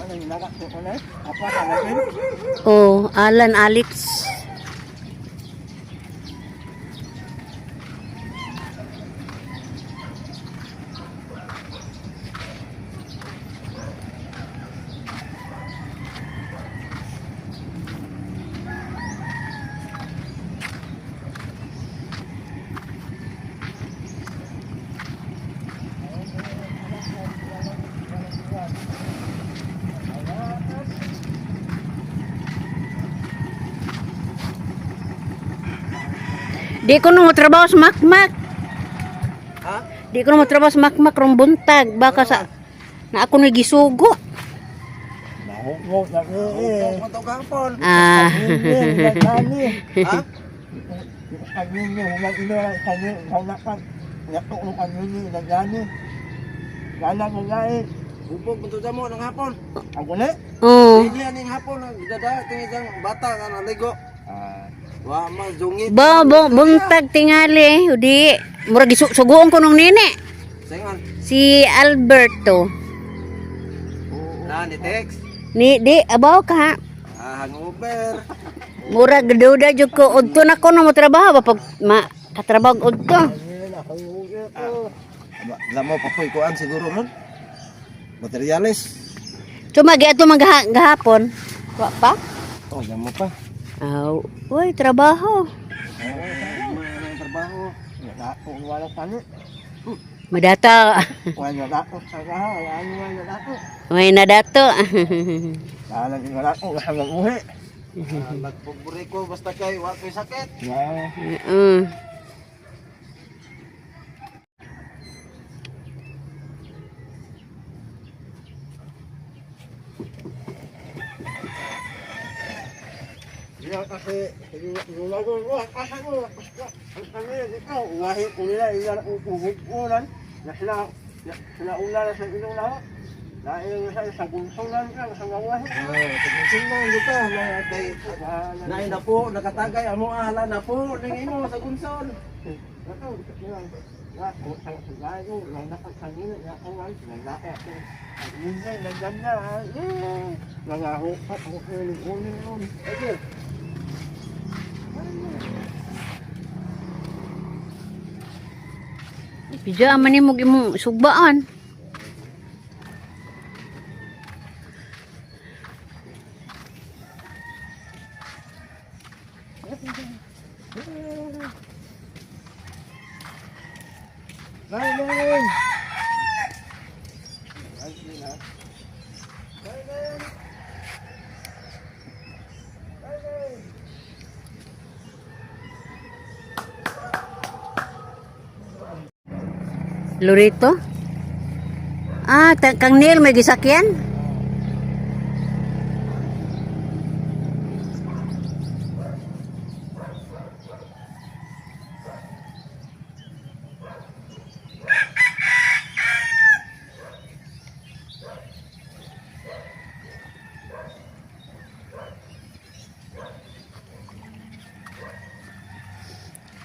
Ano yung nagak ko na? Apa ka na rin? Oh, Alan Alex. Di ko no trabaho sa makmak. Ha? Di ko no trabaho sa makmak rong buntag baka sa na ako ni gisugo. Nahugmog na eh. Nahugmog to gapon. Ah. Ha? Hubog mo to mo ng hapon. Ako na? Oh. Hindi aning hapon ang dada tingin bata nga naligo. Ah, wa man zungit. Ba, bo, buntag tingali, udi. Murag gisugoon ko nung nene. Singan. Si Alberto. Na ni text. Ni di abaw ka ha. Ah, hangover. Murag duda jud ko udto na ko no motrabaho ba pag ma katrabaho udto. Lamo pa ko'y kuan siguro nun. Materialis. Tuma giadto man gahapon. Wa pa? Oh, lamo pa. Aw, uy, trabaho. May trabaho. Madata. May nadato. Nagpuburi ko basta kay wa ko'y sakit. Naay na po, nakatagay amo ala na po ning imo sa gunson. Pidya man nimo imong sugbaan. Lorito? Ah, kang Neil may gisakyan?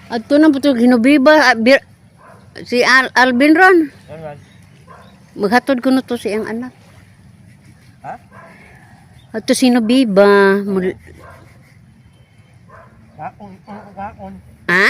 Adto na po ginubiba ah, si Alvin ron. Maghatod ko na to sa iyang anak. Ha? Adto si Nubiba. Ha?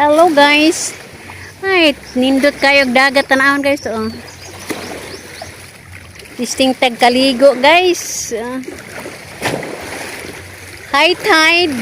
Hello guys. Ay, nindot kayo og dagat tanawon guys oh. Tisting tag kaligo guys. Ah. High tide.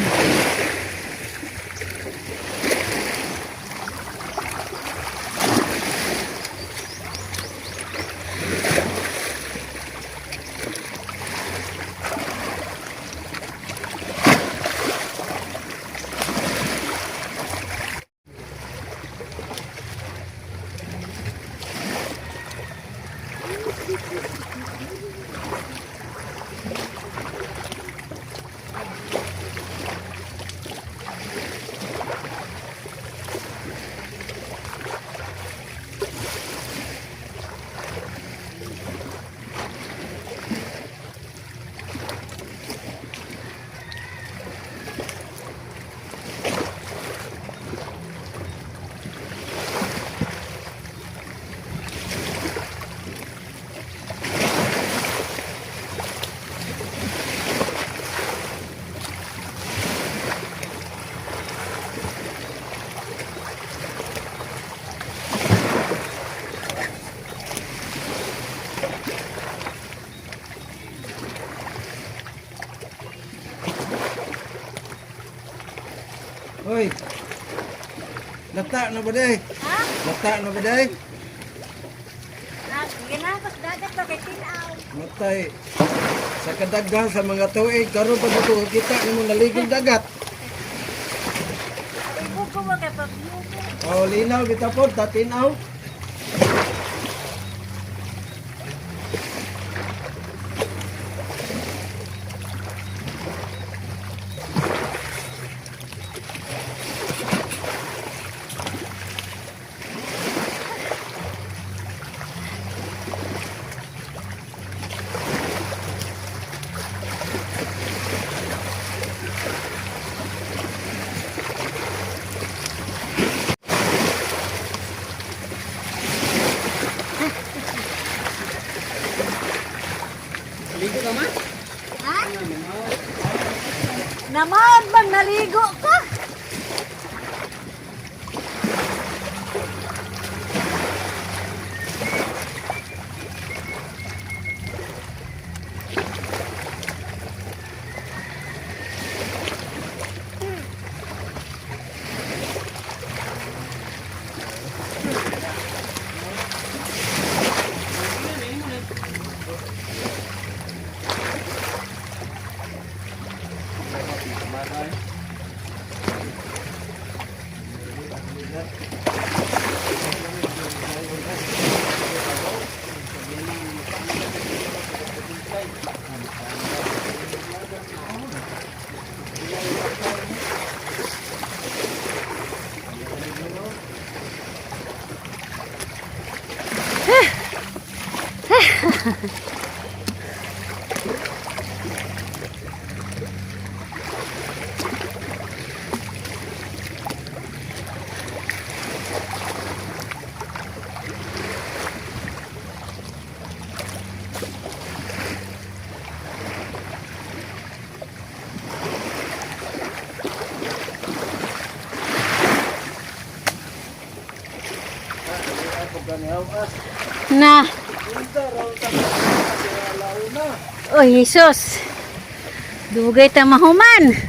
Hoy. Lata na ba day? Ha? Lata na ba day? Ah, ginakos dagat ba kay tinaw. Matay. Sa kadaghan sa mga tuig karon pa ba ko kita nimo naligong dagat. Ibugo mo kay pagluto. Oh, linaw bitaw po, tatinaw. Ligo ka man? Ha? Naman bang naligo ka? Na. Oy, Jesus. Dugay ta mahuman.